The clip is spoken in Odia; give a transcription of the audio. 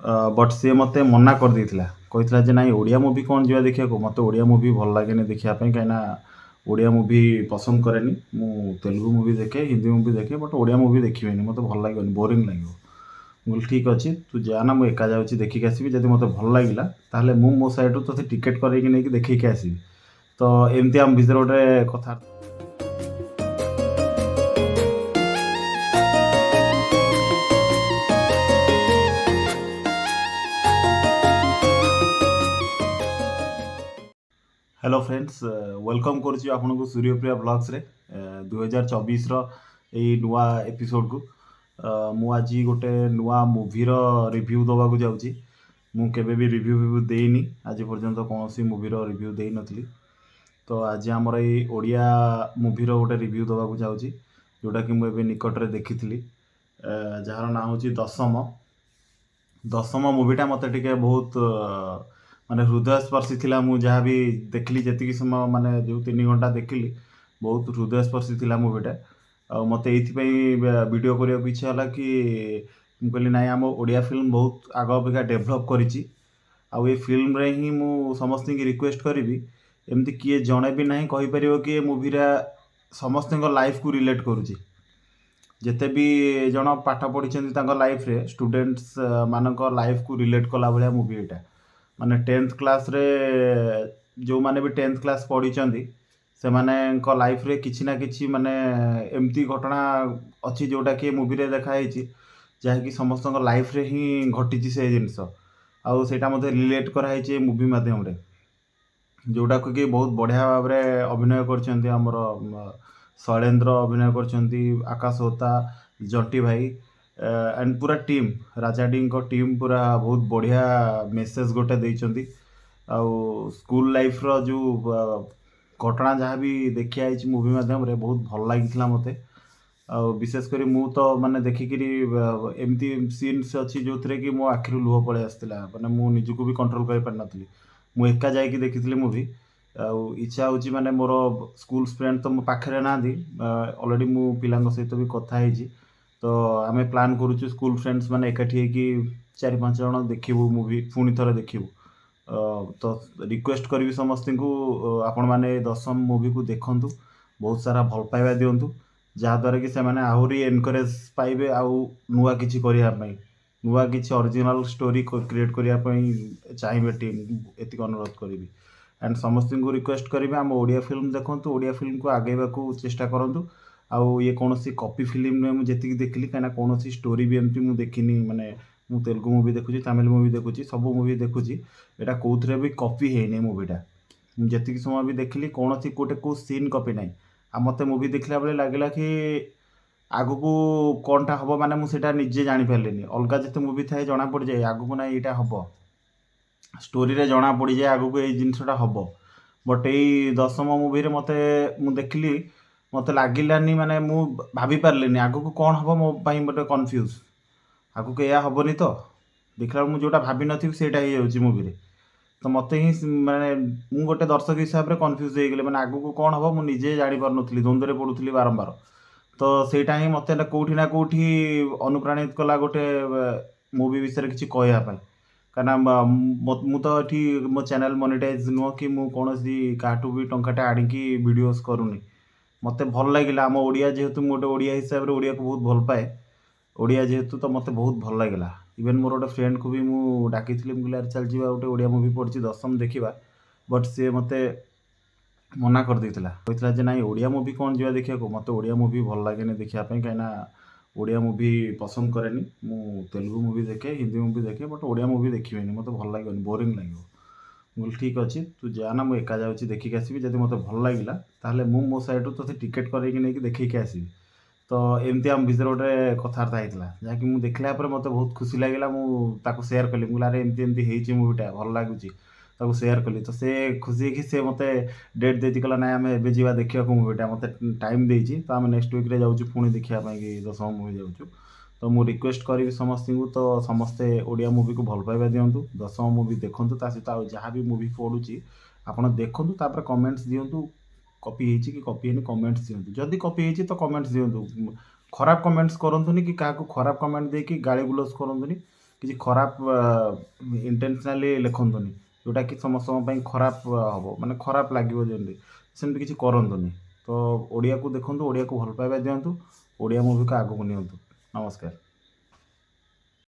ବଟ୍ ସିଏ ମୋତେ ମନା କରିଦେଇଥିଲା। କହିଥିଲା ଯେ ନାଇଁ, ଓଡ଼ିଆ ମୁଭି କ'ଣ ଯିବା ଦେଖିବାକୁ, ମୋତେ ଓଡ଼ିଆ ମୁଭି ଭଲ ଲାଗେନି ଦେଖିବା ପାଇଁ, କାହିଁକିନା ଓଡ଼ିଆ ମୁଭି ପସନ୍ଦ କରେନି। ମୁଁ ତେଲୁଗୁ ମୁଭି ଦେଖେ, ହିନ୍ଦୀ ମୁଭି ଦେଖେ, ବଟ୍ ଓଡ଼ିଆ ମୁଭି ଦେଖିବିନି, ମୋତେ ଭଲ ଲାଗିବନି, ବୋରିଂ ଲାଗିବ। ମୁଁ କହିଲି, ଠିକ୍ ଅଛି, ତୁ ଯାଆନା, ମୁଁ ଏକା ଯାଉଛି, ଦେଖିକି ଆସିବି। ଯଦି ମୋତେ ଭଲ ଲାଗିଲା, ତାହେଲେ ମୁଁ ମୋ ସାଇଡ଼ରୁ ତୋତେ ଟିକେଟ୍ କରେଇକି ନେଇକି ଦେଖେଇକି ଆସିବି। ତ ଏମିତି ଆମ ଭିତରେ ଗୋଟେ କଥା। ହ୍ୟାଲୋ ଫ୍ରେଣ୍ଡସ୍, welcome କରୁଛି ଆପଣଙ୍କୁ ସୂର୍ଯ୍ୟପ୍ରିୟା ବ୍ଲଗ୍ସରେ 2024ର ଏଇ ନୂଆ ଏପିସୋଡ଼କୁ। ମୁଁ ଆଜି ଗୋଟେ ନୂଆ ମୁଭିର ରିଭ୍ୟୁ ଦେବାକୁ ଯାଉଛି। ମୁଁ କେବେ ବି ରିଭ୍ୟୁ ଫିଭ୍ୟୁ ଦେଇନି, ଆଜି ପର୍ଯ୍ୟନ୍ତ କୌଣସି ମୁଭିର ରିଭ୍ୟୁ ଦେଇନଥିଲି। ତ ଆଜି ଆମର ଏଇ ଓଡ଼ିଆ ମୁଭିର ଗୋଟେ ରିଭ୍ୟୁ ଦେବାକୁ ଯାଉଛି, ଯେଉଁଟାକି ମୁଁ ଏବେ ନିକଟରେ ଦେଖିଥିଲି, ଯାହାର ନାଁ ହେଉଛି ଦଶମ। ଦଶମ ମୁଭିଟା ମୋତେ ଟିକେ ବହୁତ ମାନେ ହୃଦୟସ୍ପର୍ଶୀ ଥିଲା। ମୁଁ ଯାହା ବି ଦେଖିଲି, ଯେତିକି ସମୟ, ମାନେ ଯେଉଁ 3 ଘଣ୍ଟା ଦେଖିଲି, ବହୁତ ହୃଦୟସ୍ପର୍ଶୀ ଥିଲା ମୁଭିଟା। ଆଉ ମୋତେ ଏଇଥିପାଇଁ ଭିଡ଼ିଓ କରିବାକୁ ଇଚ୍ଛା ହେଲା କି ମୁଁ କହିଲି, ନାଇଁ, ଆମ ଓଡ଼ିଆ ଫିଲ୍ମ ବହୁତ ଆଗ ଅପେକ୍ଷା ଡେଭଲପ୍ କରିଛି। ଆଉ ଏ ଫିଲ୍ମରେ ହିଁ ମୁଁ ସମସ୍ତଙ୍କୁ ରିକ୍ୱେଷ୍ଟ କରିବି, ଏମିତି କିଏ ଜଣେ ବି ନାହିଁ କହିପାରିବ କି ଏ ମୁଭିଟା ସମସ୍ତଙ୍କ ଲାଇଫକୁ ରିଲେଟ୍ କରୁଛି। ଯେତେ ବି ଜଣ ପାଠ ପଢ଼ିଛନ୍ତି, ତାଙ୍କ ଲାଇଫରେ, ଷ୍ଟୁଡେଣ୍ଟସ୍ ମାନଙ୍କ ଲାଇଫକୁ ରିଲେଟ୍ କଲା ଭଳିଆ ମୁଭି ଏଇଟା। ମାନେ 10th କ୍ଲାସ୍ରେ, ଯେଉଁମାନେ ବି 10th class ପଢ଼ିଛନ୍ତି, ସେମାନଙ୍କ ଲାଇଫରେ କିଛି ନା କିଛି ମାନେ ଏମିତି ଘଟଣା ଅଛି, ଯେଉଁଟାକି ଏ ମୁଭିରେ ଦେଖା ହେଇଛି, ଯାହାକି ସମସ୍ତଙ୍କ ଲାଇଫରେ ହିଁ ଘଟିଛି ସେ ଜିନିଷ। ଆଉ ସେଇଟା ମଧ୍ୟ ରିଲେଟ୍ କରାହେଇଛି ଏ ମୁଭି ମାଧ୍ୟମରେ, ଯେଉଁଟାକୁ କି ବହୁତ ବଢ଼ିଆ ଭାବରେ ଅଭିନୟ କରିଛନ୍ତି। ଆମର ଶୈଳେନ୍ଦ୍ର ଅଭିନୟ କରିଛନ୍ତି, ଆକାଶ ହୋତା, ଜଣ୍ଟି ଭାଇ ଆଣ୍ଡ ପୁରା ଟିମ୍, ରାଜାଡିଙ୍କ ଟିମ୍ ପୁରା ବହୁତ ବଢ଼ିଆ ମେସେଜ ଗୋଟେ ଦେଇଛନ୍ତି। ଆଉ ସ୍କୁଲ ଲାଇଫର ଯେଉଁ ଘଟଣା ଯାହା ବି ଦେଖିଆ ହେଇଛି ମୁଭି ମାଧ୍ୟମରେ, ବହୁତ ଭଲ ଲାଗିଥିଲା ମୋତେ। ଆଉ ବିଶେଷ କରି ମୁଁ ତ ମାନେ ଦେଖିକିରି ଏମିତି ସିନ୍ସ ଅଛି, ଯେଉଁଥିରେ କି ମୋ ଆଖିରୁ ଲୁହ ପଳେଇ ଆସିଥିଲା। ମାନେ ମୁଁ ନିଜକୁ ବି କଣ୍ଟ୍ରୋଲ କରିପାରିନଥିଲି। ମୁଁ ଏକା ଯାଇକି ଦେଖିଥିଲି ମୁଭି। ଆଉ ଇଚ୍ଛା ହେଉଛି, ମାନେ ମୋର ସ୍କୁଲ ଫ୍ରେଣ୍ଡ ତ ମୋ ପାଖରେ ନାହାନ୍ତି, ଅଲରେଡ଼ି ମୁଁ ପିଲାଙ୍କ ସହିତ ବି କଥା ହେଇଛି। ତ ଆମେ ପ୍ଲାନ୍ କରୁଛୁ, ସ୍କୁଲ ଫ୍ରେଣ୍ଡସ୍ ମାନେ ଏକାଠି ହେଇକି ଚାରି ପାଞ୍ଚ ଜଣ ଦେଖିବୁ ମୁଭି, ପୁଣି ଥରେ ଦେଖିବୁ। ତ ରିକ୍ୱେଷ୍ଟ କରିବି ସମସ୍ତଙ୍କୁ, ଆପଣମାନେ ଦଶମ ମୁଭିକୁ ଦେଖନ୍ତୁ, ବହୁତ ସାରା ଭଲ ପାଇବା ଦିଅନ୍ତୁ, ଯାହାଦ୍ୱାରା କି ସେମାନେ ଆହୁରି ଏନକରେଜ୍ ପାଇବେ ଆଉ ନୂଆ କିଛି କରିବା ପାଇଁ, ନୂଆ କିଛି ଅରିଜିନାଲ୍ ଷ୍ଟୋରି କ୍ରିଏଟ୍ କରିବା ପାଇଁ ଚାହିଁବେ ଟିମ୍। ଏତିକି ଅନୁରୋଧ କରିବି। ଆଣ୍ଡ ସମସ୍ତଙ୍କୁ ରିକ୍ୱେଷ୍ଟ କରିବି, ଆମ ଓଡ଼ିଆ ଫିଲ୍ମ ଦେଖନ୍ତୁ, ଓଡ଼ିଆ ଫିଲ୍ମକୁ ଆଗେଇବାକୁ ଚେଷ୍ଟା କରନ୍ତୁ। ଆଉ ଇଏ କୌଣସି କପି ଫିଲ୍ମ ନୁହେଁ, ମୁଁ ଯେତିକି ଦେଖିଲି, କାହିଁକିନା କୌଣସି ଷ୍ଟୋରି ବି ଏମିତି ମୁଁ ଦେଖିନି। ମାନେ ମୁଁ ତେଲୁଗୁ ମୁଭି ଦେଖୁଛି, ତାମିଲ ମୁଭି ଦେଖୁଛି, ସବୁ ମୁଭି ଦେଖୁଛି, ଏଇଟା କେଉଁଥିରେ ବି କପି ହେଇନି ମୁଭିଟା। ମୁଁ ଯେତିକି ସମୟ ବି ଦେଖିଲି, କୌଣସି ଗୋଟେ କେଉଁ ସିନ୍ କପି ନାହିଁ। ଆଉ ମୋତେ ମୁଭି ଦେଖିଲା ବେଳେ ଲାଗିଲା କି ଆଗକୁ କ'ଣଟା ହେବ, ମାନେ ମୁଁ ସେଇଟା ନିଜେ ଜାଣିପାରିଲିନି। ଅଲଗା ଯେତେ ମୁଭି ଥାଏ, ଜଣା ପଡ଼ିଯାଏ ଆଗକୁ ନାଇଁ ଏଇଟା ହେବ, ଷ୍ଟୋରିରେ ଜଣା ପଡ଼ିଯାଏ ଆଗକୁ ଏଇ ଜିନିଷଟା ହେବ। ବଟ୍ ଏଇ ଦଶମ ମୁଭିରେ ମୋତେ, ମୁଁ ଦେଖିଲି, ମୋତେ ଲାଗିଲାନି, ମାନେ ମୁଁ ଭାବି ପାରିଲିନି ଆଗକୁ କ'ଣ ହେବ। ମୋ ପାଇଁ ଗୋଟେ କନଫ୍ୟୁଜ୍, ଆଗକୁ ଏଇଆ ହେବନି ତ? ଦେଖିଲା ବେଳକୁ ମୁଁ ଯେଉଁଟା ଭାବିନଥିବି, ସେଇଟା ହେଇଯାଉଛି ମୁଭିରେ। ତ ମୋତେ ହିଁ ମାନେ ମୁଁ ଗୋଟେ ଦର୍ଶକ ହିସାବରେ କନଫ୍ୟୁଜ୍ ହେଇଗଲି। ମାନେ ଆଗକୁ କ'ଣ ହେବ, ମୁଁ ନିଜେ ଜାଣିପାରୁନଥିଲି, ଦ୍ୱନ୍ଦ୍ୱରେ ପଡ଼ୁଥିଲି ବାରମ୍ବାର। ତ ସେଇଟା ହିଁ ମୋତେ କେଉଁଠି ନା କେଉଁଠି ଅନୁପ୍ରାଣିତ କଲା ଗୋଟେ ମୁଭି ବିଷୟରେ କିଛି କହିବା ପାଇଁ। କାହିଁକିନା ମୁଁ ତ ଏଠି ମୋ ଚ୍ୟାନେଲ୍ ମନିଟାଇଜ୍ ନୁହଁ କି ମୁଁ କୌଣସି କାହାଠୁ ବି ଟଙ୍କାଟେ ଆଣିକି ଭିଡ଼ିଓସ୍ କରୁନି। ମୋତେ ଭଲ ଲାଗିଲା, ଆମ ଓଡ଼ିଆ ଯେହେତୁ, ମୁଁ ଗୋଟେ ଓଡ଼ିଆ ହିସାବରେ ଓଡ଼ିଆକୁ ବହୁତ ଭଲ ପାଏ। ଓଡ଼ିଆ ଯେହେତୁ, ତ ମୋତେ ବହୁତ ଭଲ ଲାଗିଲା। ଇଭେନ୍ ମୋର ଗୋଟେ ଫ୍ରେଣ୍ଡକୁ ବି ମୁଁ ଡାକିଥିଲି। ମୁଁ କହିଲି, ଆରେ ଚାଲ ଯିବା, ଗୋଟେ ଓଡ଼ିଆ ମୁଭି ପଡ଼ିଛି ଦଶମ, ଦେଖିବା। ବଟ୍ ସିଏ ମୋତେ ମନା କରିଦେଇଥିଲା। କହିଥିଲା ଯେ ନାଇଁ, ଓଡ଼ିଆ ମୁଭି କ'ଣ ଯିବା ଦେଖିବାକୁ, ମୋତେ ଓଡ଼ିଆ ମୁଭି ଭଲ ଲାଗେନି ଦେଖିବା ପାଇଁ, କାହିଁକିନା ଓଡ଼ିଆ ମୁଭି ପସନ୍ଦ କରେନି। ମୁଁ ତେଲୁଗୁ ମୁଭି ଦେଖେ, ହିନ୍ଦୀ ମୁଭି ଦେଖେ, ବଟ୍ ଓଡ଼ିଆ ମୁଭି ଦେଖିବିନି, ମୋତେ ଭଲ ଲାଗିବନି, ବୋରିଂ ଲାଗିବ। ମୁଁ କହିଲି, ଠିକ୍ ଅଛି, ତୁ ଯାଆନା, ମୁଁ ଏକା ଯାଉଛି, ଦେଖିକି ଆସିବି। ଯଦି ମୋତେ ଭଲ ଲାଗିଲା, ତାହେଲେ ମୁଁ ମୋ ସାଇଡ଼ରୁ ତୋତେ ଟିକେଟ୍ କରେଇକି ନେଇକି ଦେଖେଇକି ଆସିବି। ତ ଏମିତି ଆମ ଭିତରେ ଗୋଟେ କଥାବାର୍ତ୍ତା ହେଇଥିଲା, ଯାହାକି ମୁଁ ଦେଖିଲା ପରେ ମୋତେ ବହୁତ ଖୁସି ଲାଗିଲା। ମୁଁ ତାକୁ ସେୟାର କଲି। ମୁଁ କହିଲି, ଆରେ ଏମିତି ଏମିତି ହେଇଛି ମୁଭିଟା, ଭଲ ଲାଗୁଛି। ତାକୁ ସେୟାର କଲି, ତ ସେ ଖୁସି ହେଇକି ସେ ମୋତେ ଡେଟ୍ ଦେଇଛି। କହିଲା, ନାଇଁ, ଆମେ ଏବେ ଯିବା ଦେଖିବାକୁ ମୁଭିଟା। ମୋତେ ଟାଇମ୍ ଦେଇଛି। ତ ଆମେ ନେକ୍ସଟ ୱିକ୍ରେ ଯାଉଛୁ ପୁଣି ଦେଖିବା ପାଇଁ କି ଦଶମ ମୁଭି ଯାଉଛୁ। ତ ମୁଁ ରିକ୍ୱେଷ୍ଟ କରିବି ସମସ୍ତଙ୍କୁ, ତ ସମସ୍ତେ ଓଡ଼ିଆ ମୁଭିକୁ ଭଲ ପାଇବା ଦିଅନ୍ତୁ, ଦଶମ ମୁଭି ଦେଖନ୍ତୁ। ତା ସହିତ ଆଉ ଯାହା ବି ମୁଭି ପଡ଼ୁଛି, ଆପଣ ଦେଖନ୍ତୁ, ତାପରେ କମେଣ୍ଟସ୍ ଦିଅନ୍ତୁ। କପି ହେଇଛି କି କପି ହେଇନି, କମେଣ୍ଟସ୍ ଦିଅନ୍ତୁ। ଯଦି କପି ହେଇଛି ତ କମେଣ୍ଟସ୍ ଦିଅନ୍ତୁ, ଖରାପ କମେଣ୍ଟସ୍ କରନ୍ତୁନି କି କାହାକୁ ଖରାପ କମେଣ୍ଟ ଦେଇକି ଗାଳି ଗୁଲଜ କରନ୍ତୁନି। କିଛି ଖରାପ ଇଣ୍ଟେନସନାଲି ଲେଖନ୍ତୁନି, ଯେଉଁଟାକି ସମସ୍ତଙ୍କ ପାଇଁ ଖରାପ ହେବ, ମାନେ ଖରାପ ଲାଗିବ ଯେମିତି, ସେମିତି କିଛି କରନ୍ତୁନି। ତ ଓଡ଼ିଆକୁ ଦେଖନ୍ତୁ, ଓଡ଼ିଆକୁ ଭଲ ପାଇବା ଦିଅନ୍ତୁ, ଓଡ଼ିଆ ମୁଭିକୁ ଆଗକୁ ନିଅନ୍ତୁ। ନମସ୍କାର।